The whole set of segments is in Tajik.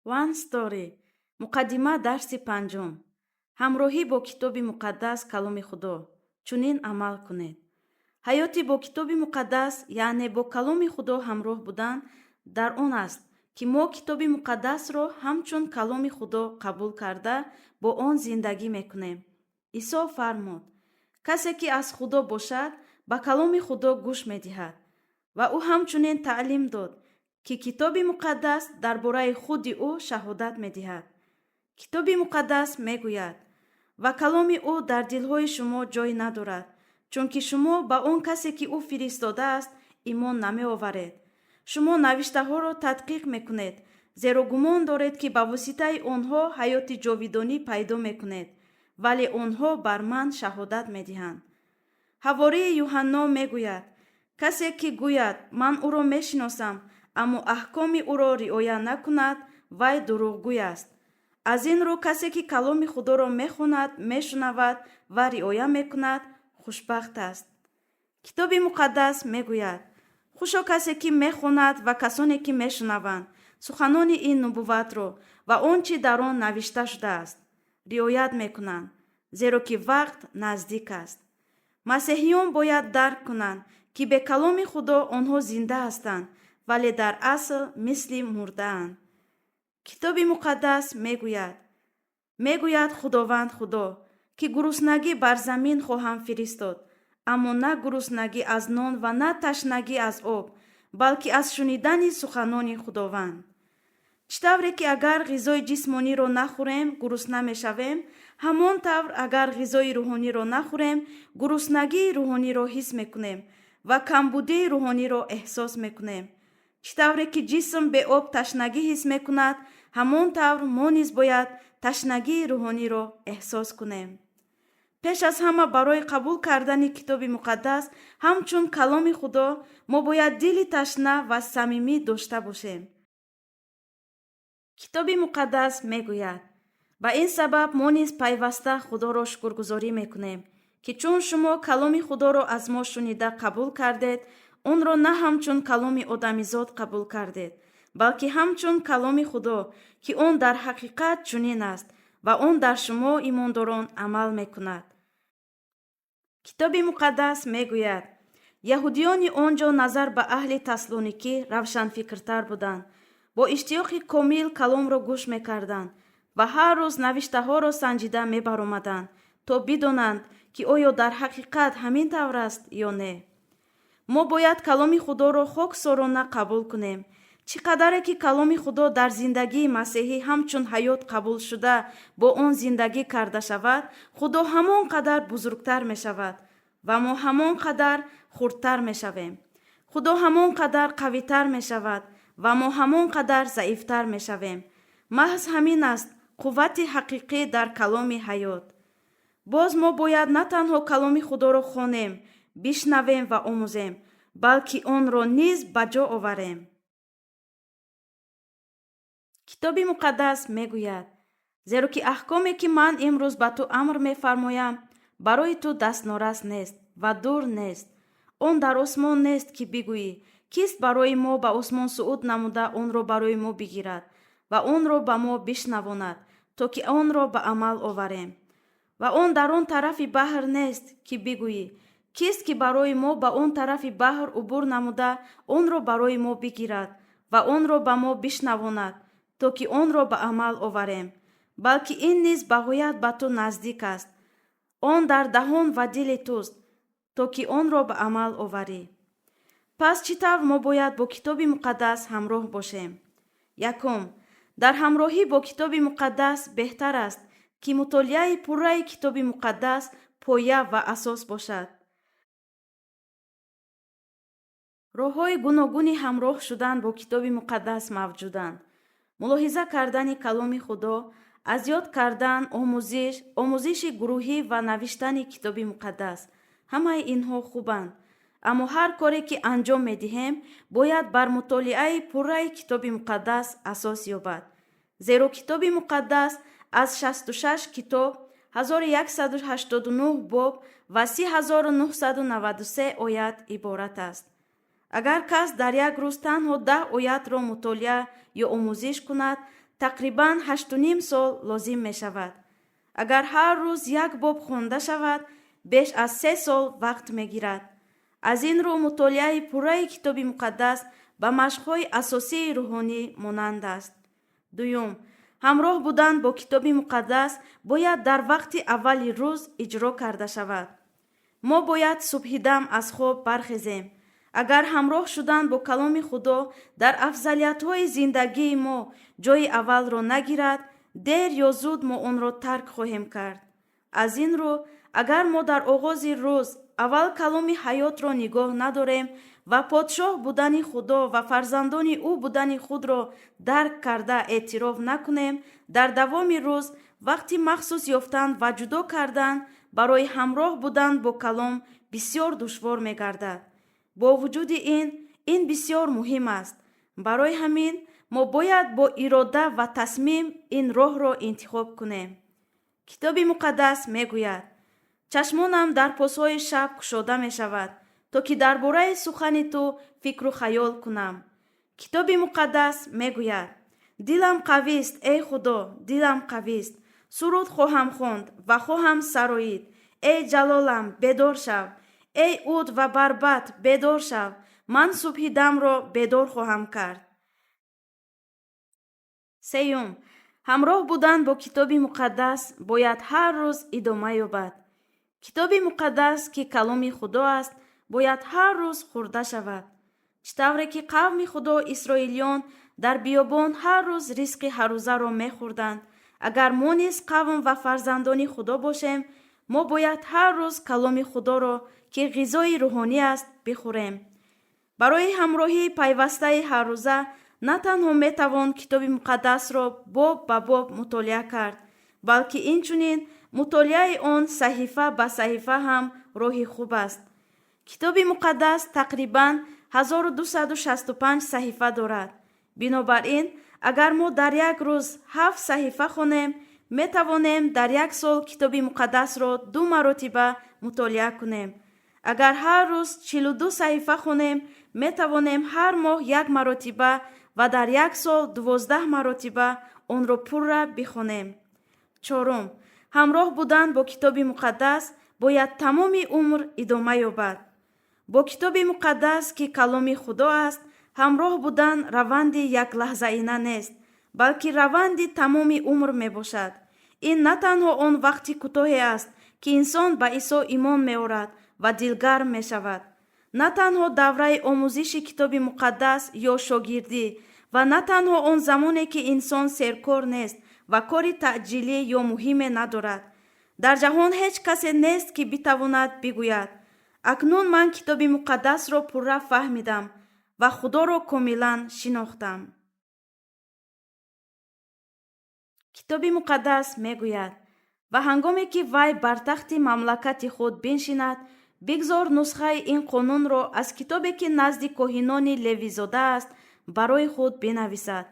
One Story. Муқаддима, дарси панҷум. Ҳамроҳӣ бо Китоби Муқаддас, Каломи Худо. Чунин амал кунед. Ҳаёти бо Китоби Муқаддас, яъне бо Каломи Худо ҳамроҳ будан, дар он аст, ки мо Китоби Муқаддасро ҳамчун Каломи Худо қабул карда, бо он зиндагӣ мекунем. Исо фармуд: «Касе ки аз Худо бошад, ба Каломи Худо гӯш медиҳад». Ва ӯ ҳамчунин таълим дод, ки Китоби Муқаддас дар бораи худи ӯ шаҳодат медиҳад. Китоби Муқаддас мегӯяд: «Ва каломи ӯ дар дилҳои шумо ҷой надорад, чунки шумо ба он касе, ки ӯ фиристодааст, имон намеоваред. Шумо навиштаҳоро тадқиқ мекунед, зеро гумон доред, ки ба воситаи онҳо ҳаёти ҷовидонӣ пайдо мекунед, вале онҳо бар ман шаҳодат медиҳанд». Ҳавории Юҳанно мегӯяд: «Касе ки гӯяд: „Ман ӯро мешиносам“, аммо аҳкоми ӯро риоя накунад, вай дурӯғгӯй аст». Аз ин рӯ, касе ки Каломи Худоро мехонад, мешунавад ва риоя мекунад, хушбахт аст. Китоби Муқаддас мегӯяд: «Хушо касе ки мехонад ва касоне ки мешунаванд суханони ин нубувватро ва он чӣ дар он навишта шудааст, риоят мекунанд, зеро ки вақт наздик аст». Масеҳиён бояд дарк кунанд, ки бе Каломи Худо онҳо зинда ҳастанд, вале дар асл мисли мурдаанд. Китоби Муқаддас мегӯяд: «Мегӯяд Худованд Худо, ки гуруснагӣ бар замин хоҳам фиристод, аммо на гуруснагӣ аз нон ва на ташнагӣ аз об, балки аз шунидани суханони Худованд». Чӣ тавре ки агар ғизои ҷисмониро нахӯрем, гурусна мешавем, ҳамон тавр агар ғизои рӯҳониро нахӯрем, гуруснагии рӯҳониро ҳис мекунем ва камбудии рӯҳониро эҳсос мекунем. Чӣ тавре ки ҷисм бе об ташнагӣ ҳис мекунад, ҳамон тавр мо низ бояд ташнагии рӯҳониро эҳсос кунем. Пеш аз ҳама, барои қабул кардани Китоби Муқаддас ҳамчун Каломи Худо мо бояд дили ташна ва самимӣ дошта бошем. Китоби Муқаддас мегӯяд: «Ба ин сабаб мо низ пайваста Худоро шукргузорӣ мекунем, ки чун шумо Каломи Худоро аз мо шунида қабул кардед, онро на ҳамчун каломи одамизод қабул кардед, балки ҳамчун Каломи Худо, ки он дар ҳақиқат чунин аст ва он дар шумо имондорон амал мекунад». Китоби Муқаддас мегӯяд: Яҳудиёни он ҷо назар ба аҳли Таслоникӣ равшанфикртар буданд, бо иштиёқи комил каломро гӯш мекарданд ва ҳар рӯз навиштаҳоро санҷида мебаромаданд, то бидонанд, ки оё дар ҳақиқат ҳамин тавр аст ё не. Мо бояд Каломи Худоро хоксорона қабул кунем. Чӣ қадаре ки Каломи Худо дар зиндагии масеҳӣ ҳамчун ҳаёт қабул шуда, бо он зиндагӣ карда шавад, Худо ҳамон қадар бузургтар мешавад ва мо ҳамон қадар хурдтар мешавем. Худо ҳамон қадар қавитар мешавад ва мо ҳамон қадар заифтар мешавем. Маҳз ҳамин аст қуввати ҳақиқӣ дар Каломи ҳаёт. Боз мо бояд на танҳо Каломи Худоро хонем, бишнавем ва омӯзем, балки онро низ ба ҷо оварем. Китоби Муқаддас мегӯяд: «Зеро ки аҳкоме ки ман имрӯз ба ту амр мефармоям, барои ту дастнорас нест ва дур нест. Он дар осмон нест, ки бигӯӣ: „Кист барои мо ба осмон сууд намуда, онро барои мо бигирад ва онро ба мо бишнавонад, то ки онро ба амал оварем“. Ва он дар он тарафи баҳр нест, ки бигӯӣ: „Кист ки барои мо ба он тарафи баҳр убур намуда, онро барои мо бигирад ва онро ба мо бишнавонад, то ки онро ба амал оварем“. Балки ин низ бағоят ба ту наздик аст, он дар даҳон ва дили туст, то ки онро ба амал оварӣ». Пас чӣ тавр мо бояд бо Китоби Муқаддас ҳамроҳ бошем? Якум, дар ҳамроҳӣ бо Китоби Муқаддас беҳтар аст, ки мутолиаи пурраи Китоби Муқаддас поя ва асос бошад. Роҳҳои гуногуни ҳамроҳ шудан бо Китоби Муқаддас мавҷуданд: мулоҳиза кардани Каломи Худо, аз ёд кардан, омӯзиш, омӯзиши гурӯҳӣ ва навиштани Китоби Муқаддас. Ҳамаи инҳо хубанд, аммо ҳар коре ки анҷом медиҳем, бояд бар мутолиаи пурраи Китоби Муқаддас асос ёбад, зеро Китоби Муқаддас аз 66 китоб, 1189 боб ва 30 993 оят иборат аст. Агар кас дар як рӯз танҳо 10 оятро мутолиа ё омӯзиш кунад, Тақрибан 8,5 сол лозим мешавад. Агар ҳар рӯз як боб хонда шавад, беш аз 3 сол вақт мегирад. Аз ин рӯ, мутолиаи пурраи Китоби Муқаддас ба машқҳои асосии рӯҳонӣ монанд аст. Дуюм, ҳамроҳ будан бо Китоби Муқаддас бояд дар вақти аввали рӯз иҷро карда шавад. Мо бояд субҳидам аз хоб бархезем. Агар ҳамроҳ шудан бо Каломи Худо дар афзалиятҳои зиндагии мо ҷои аввалро нагирад, дер ё зуд мо онро тарк хоҳем кард. Аз ин рӯ, агар мо дар оғози рӯз аввал Каломи ҳаётро нигоҳ надорем ва подшоҳ будани Худо ва фарзандони ӯ будани худро дарк карда эътироф накунем, дар давоми рӯз вақти махсус ёфтан ва ҷудо кардан барои ҳамроҳ будан бо Калом бисёр душвор мегардад. Бо вуҷуди ин, ин бисёр муҳим аст. Барои ҳамин мо бояд бо ирода ва тасмим ин роҳро интихоб кунем. Китоби Муқаддас мегӯяд: «Чашмонам дар посҳои шаб кушода мешавад, то ки дар бораи сухани ту фикру хаёл кунам». Китоби Муқаддас мегӯяд: «Дилам қавист, эй Худо, дилам қавист, суруд хоҳам хонд ва хоҳам сароид. Эй ҷалолам, бедор шав! Эй уд ва барбат, бедор шав! Ман субҳидамро бедор хоҳам кард». Сеюм, ҳамроҳ будан бо Китоби Муқаддас бояд ҳар рӯз идома ёбад. Китоби Муқаддас, ки Каломи Худо аст, бояд ҳар рӯз хӯрда шавад. Чӣ тавре ки қавми Худо, исроилиён, дар биёбон ҳар рӯз ризқи ҳаррӯзаро мехӯрданд, агар мо низ қавм ва фарзандони Худо бошем, мо бояд ҳар рӯз Каломи Худоро, ки ғизои рӯҳонӣ аст, бихӯрем. Барои ҳамроҳии пайвастаи ҳаррӯза на танҳо метавон Китоби Муқаддасро боб ба боб мутолиа кард, балки инчунин мутолиаи он саҳифа ба саҳифа ҳам роҳи хуб аст. Китоби Муқаддас тақрибан 1265 саҳифа дорад. Бинобар ин, агар мо дар як рӯз ҳафт саҳифа хонем, метавонем дар як сол Китоби Муқаддасро ду маротиба мутолиа кунем. Агар ҳар рӯз 42 саҳифа хонем, метавонем ҳар моҳ як маротиба ва дар як сол 12 маротиба онро пурра бихонем. Чорум, ҳамроҳ будан бо Китоби Муқаддас бояд тамоми умр идома ёбад. Бо Китоби Муқаддас, ки Каломи Худо аст, ҳамроҳ будан раванди яклаҳзаина нест, балки раванди тамоми умр мебошад. Ин на танҳо он вақти кӯтоҳе аст, ки инсон ба Исо имон меорад ва дилгарм мешавад, на танҳо давраи омӯзиши Китоби Муқаддас ё шогирдӣ ва на танҳо он замоне, ки инсон серкор нест ва кори таъҷилӣ ё муҳиме надорад. Дар ҷаҳон ҳеҷ касе нест, ки битавонад бигӯяд: «Акнун ман Китоби Муқаддасро пурра фаҳмидам ва Худоро комилан шинохтам». Китоби Муқаддас мегӯяд: «Ва ҳангоме ки вай бар тахти мамлакати худ биншинад, бигзор нусхаи ин қонунро аз китобе, ки назди коҳинони левизода аст, барои худ бинависад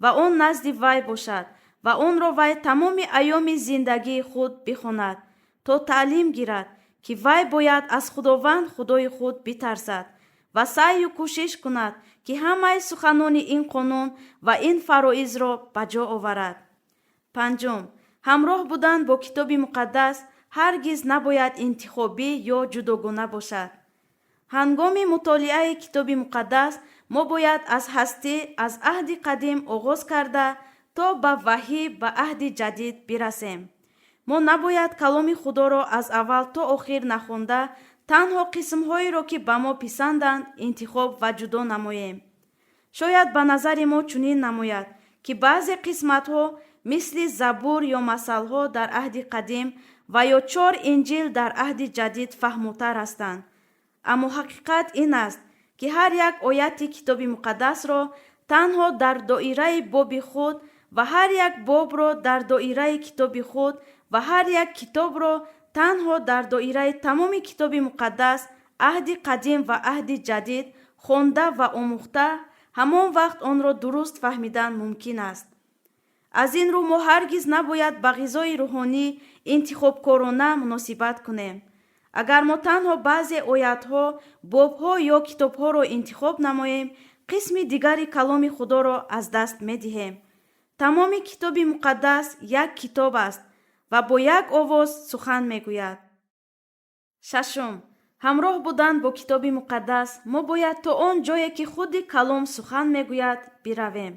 ва он назди вай бошад ва онро вай тамоми айёми зиндагии худ бихонад, то таълим гирад, ки вай бояд аз Худованд Худои худ битарсад ва саъю кӯшиш кунад, ки ҳамаи суханони ин қонун ва ин фароизро ба ҷо оварад». Панҷум, ҳамроҳ будан бо Китоби Муқаддас ҳаргиз набояд интихобӣ ё ҷудогона бошад. Ҳангоми мутолиаи Китоби Муқаддас мо бояд аз ҳастӣ, аз Аҳди Қадим оғоз карда, то ба Ваҳӣ, ба Аҳди Ҷадид бирасем. Мо набояд Каломи Худоро аз аввал то охир нахонда, танҳо қисмҳоеро, ки ба мо писанданд, интихоб ва ҷудо намоем. Шояд ба назари мо чунин намояд, ки баъзе қисматҳо, мисли Забур ё Масалҳо дар Аҳди Қадим ва ё чор Инҷил дар Аҳди Ҷадид, фаҳмотар ҳастанд. Аммо ҳақиқат ин аст, ки ҳар як ояти Китоби Муқаддасро танҳо дар доираи боби худ ва ҳар як бобро дар доираи китоби худ ва ҳар як китобро танҳо дар доираи тамоми Китоби Муқаддас, Аҳди Қадим ва Аҳди Ҷадид, хонда ва омӯхта, ҳамон вақт онро дуруст фаҳмидан мумкин аст. Аз ин рӯ, мо ҳаргиз набояд ба ғизои рӯҳонӣ интихобкорона муносибат кунем. Агар мо танҳо баъзе оятҳо, бобҳо ё китобҳоро интихоб намоем, қисми дигари Каломи Худоро аз даст медиҳем. Тамоми Китоби Муқаддас як китоб аст ва бо як овоз сухан мегӯяд. Шашум, ҳамроҳ будан бо Китоби Муқаддас мо бояд то он ҷое, ки худи Калом сухан мегӯяд, биравем.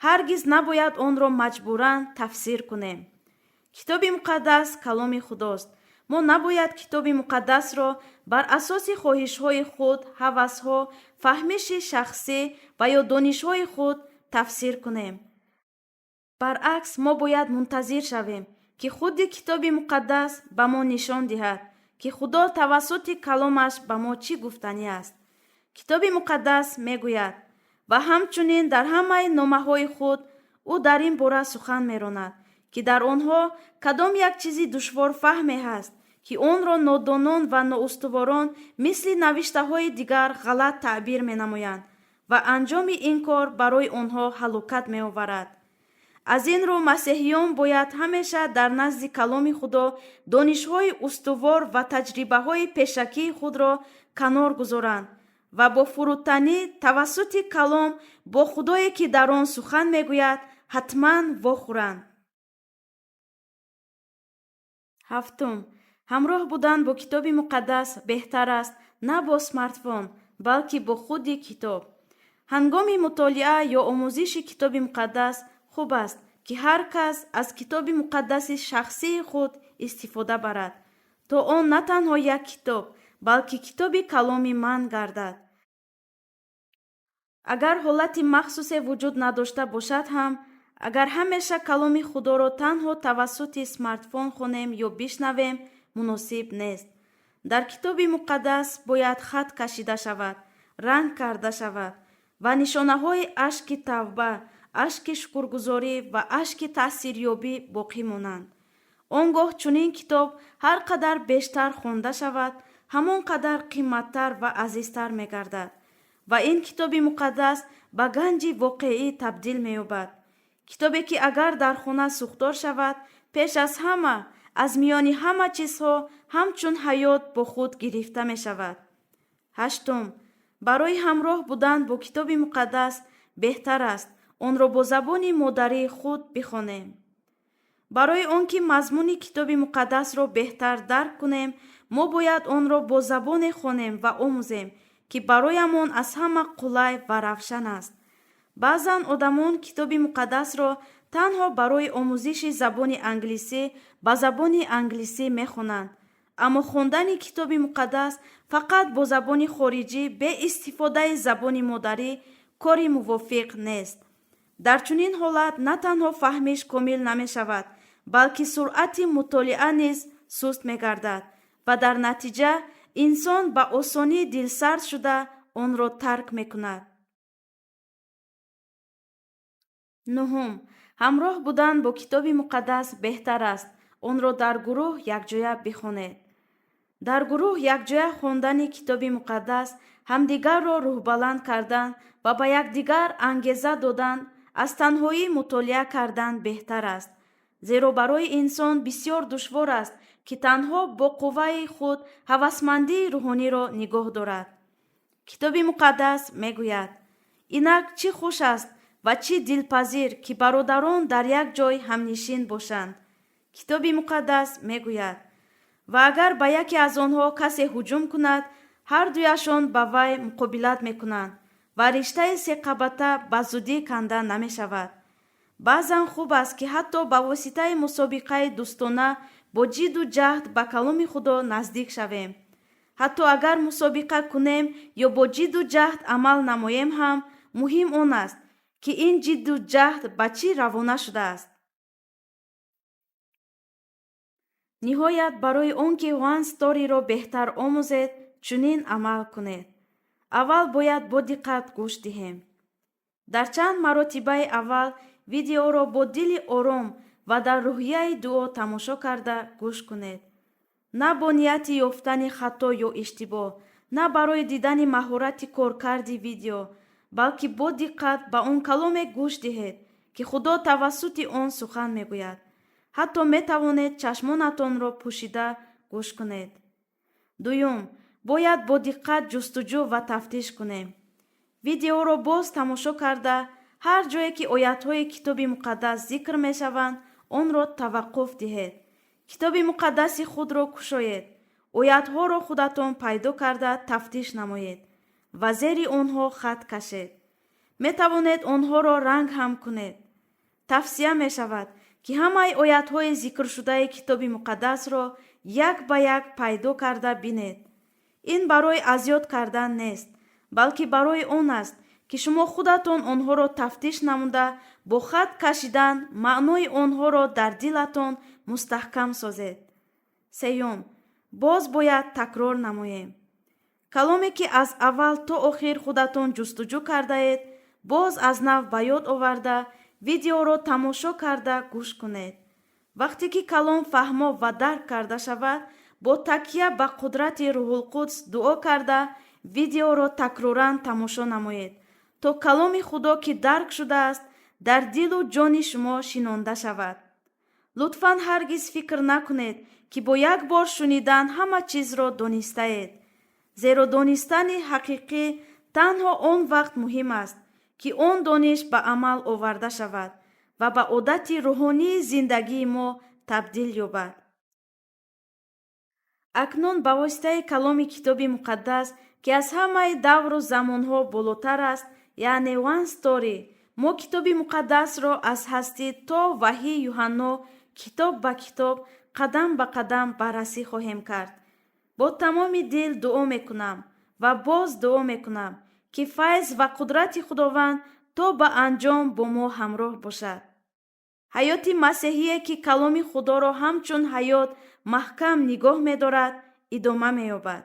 Ҳаргиз набояд онро маҷбуран тафсир кунем. Китоби Муқаддас Каломи Худост. Мо набояд Китоби Муқаддасро бар асоси хоҳишҳои худ, ҳавасҳо, фаҳмиши шахсӣ ва ё донишҳои худ тафсир кунем. Баръакс, мо бояд мунтазир шавем, ки худи Китоби Муқаддас ба мо нишон диҳад, ки Худо тавассути Каломаш ба мо чӣ гуфтанӣ аст. Китоби Муқаддас мегӯяд: «Ва ҳамчунин дар ҳамаи номаҳои худ ӯ дар ин бора сухан меронад, ки дар онҳо кадом як чизи душворфаҳме ҳаст, ки онро нодонон ва ноустуворон мисли навиштаҳои дигар ғалат таъбир менамоянд ва анҷоми ин кор барои онҳо ҳалокат меоварад». Аз ин рӯ, масеҳиён бояд ҳамеша дар назди Каломи Худо донишҳои устувор ва таҷрибаҳои пешакии худро канор гузоранд ва бо фурӯтанӣ тавассути Калом бо Худое, ки дар он сухан мегӯяд, ҳатман вохӯранд. Ҳафтум, ҳамроҳ будан бо Китоби Муқаддас беҳтар аст на бо смартфон, балки бо худи китоб. Ҳангоми мутолиа ё омӯзиши Китоби Муқаддас хуб аст, ки ҳар кас аз Китоби Муқаддаси шахсии худ истифода барад, то он на танҳо як китоб, балки китоби Каломи ман гардад. Агар ҳолати махсусе вуҷуд надошта бошад ҳам, агар ҳамеша Каломи Худоро танҳо тавассути смартфон хонем ё бишнавем, муносиб нест. Дар Китоби Муқаддас бояд хат кашида шавад, ранг карда шавад ва нишонаҳои ашки тавба, ашки шукргузорӣ ва ашки таъсирёбӣ боқӣ монанд. Он гоҳ чунин китоб ҳар қадар бештар хонда шавад, ҳамон қадар қиматтар ва азизтар мегардад ва ин Китоби Муқаддас ба ганҷи воқеӣ табдил меёбад. Китобе, ки агар дар хона сӯхтор шавад, пеш аз ҳама аз миёни ҳама чизҳо ҳамчун ҳаёт бо худ гирифта мешавад. Ҳаштум, барои ҳамроҳ будан бо Китоби Муқаддас беҳтар аст онро бо забони модарии худ бихонем. Барои он ки мазмуни Китоби Муқаддасро беҳтар дарк кунем, мо бояд онро бо забоне хонем ва омӯзем, ки бароямон аз ҳама қулай ва равшан аст. Баъзан одамон Китоби Муқаддасро танҳо барои омӯзиши забони англисӣ ба забони англисӣ мехонанд, аммо хондани Китоби Муқаддас фақат бо забони хориҷӣ бе истифодаи забони модарӣ кори мувофиқ нест. Дар чунин ҳолат на танҳо фаҳмиш комил намешавад, балки суръати мутолиа низ суст мегардад ва дар натиҷа инсон ба осонӣ дилсард шуда онро тарк мекунад. Нуҳум, ҳамроҳ будан бо Китоби Муқаддас беҳтар аст онро дар гурӯҳ якҷоя бихонед. Дар гурӯҳ якҷоя хондани Китоби Муқаддас, ҳамдигарро рӯҳбаланд кардан ва ба якдигар ангеза додан аз танҳоӣ мутолиа кардан беҳтар аст, зеро барои инсон бисёр душвор аст, ки танҳо бо қувваи худ ҳавасмандии рӯҳониро нигоҳ дорад. Китоби Муқаддас мегӯяд: «Инак чӣ хуш аст ва чӣ дилпазир, ки бародарон дар як ҷой ҳамнишин бошанд». Китоби Муқаддас мегӯяд: «Ва агар ба яке аз онҳо касе ҳуҷум кунад, ҳар дуяшон ба вай муқобилат мекунанд ва риштаи секабата ба зудӣ канда намешавад». Баъзан хуб аст, ки ҳатто ба воситаи мусобиқаи дӯстона бо ҷидду ҷаҳд ба Каломи Худо наздик шавем. Ҳатто агар мусобиқа кунем ё бо ҷидду ҷаҳд амал намоем ҳам, муҳим он аст, ки ин ҷидду ҷаҳд ба чӣ равона шудааст. Ниҳоят, барои он ки One Story-ро беҳтар омӯзед, чунин амал кунед. Аввал бояд бо диққат гӯш диҳем. Дар чанд маротибаи аввал видеоро бо дили ором ва дар рӯҳияи дуо тамошо карда гӯш кунед. На бо нияти ёфтани хато ё иштибоҳ, на барои дидани маҳорати коркарди видео, балки бо диққат ба он каломе гӯш диҳед, ки Худо тавассути он сухан мегӯяд. Ҳатто метавонед чашмонатонро пӯшида гӯш кунед. Дуюм, бояд бо диққат ҷустуҷӯ ва тафтиш кунем. Видеоро боз тамошо карда, Ҳар ҷое ки оятҳои Китоби Муқаддас зикр мешаванд, онро таваққуф диҳед. Китоби Муқаддаси худро кушоед, оятҳоро худатон пайдо карда тафтиш намоед ва зери онҳо хат кашед. Метавонед онҳоро ранг ҳам кунед. Тавсия мешавад, ки ҳамаи оятҳои зикршудаи Китоби Муқаддасро як ба як пайдо карда бинед. Ин барои азёд кардан нест, балки барои он аст, ки шумо худатон онҳоро тафтиш намуда, бо хат кашидан маънои онҳоро дар дилатон мустаҳкам созед. Сеюм, боз бояд такрор намоем. Каломе, ки аз аввал то охир худатон ҷустуҷӯ кардаед, боз аз нав ба ёд оварда, видеоро тамошо карда гӯш кунед. Вақте ки калом фаҳмо ва дарк карда шавад, бо такя ба қудрати Рӯҳулқудс дуо карда, видеоро такроран тамошо намоед, то каломи Худо, ки дарк шудааст, дар дилу ҷони шумо шинонда шавад. Лутфан ҳаргиз фикр накунед, ки бо як бор шунидан ҳама чизро донистаед, зеро донистани ҳақиқӣ танҳо он вақт муҳим аст, ки он дониш ба амал оварда шавад ва ба одати рӯҳонии зиндагии мо табдил ёбад. Акнун ба воситаи каломи Китоби Муқаддас, ки аз ҳамаи давру замонҳо болотар аст, яъне One Story, мо Китоби Муқаддасро аз Ҳастӣ то Ваҳии Юҳанно китоб ба китоб, қадам ба қадам баррасӣ хоҳем кард. Бо тамоми дил дуо мекунам ва боз дуо мекунам, ки файз ва қудрати Худованд то ба анҷом бо мо ҳамроҳ бошад. Ҳаёти масеҳие, ки каломи Худоро ҳамчун ҳаёт маҳкам нигоҳ медорад, идома меёбад.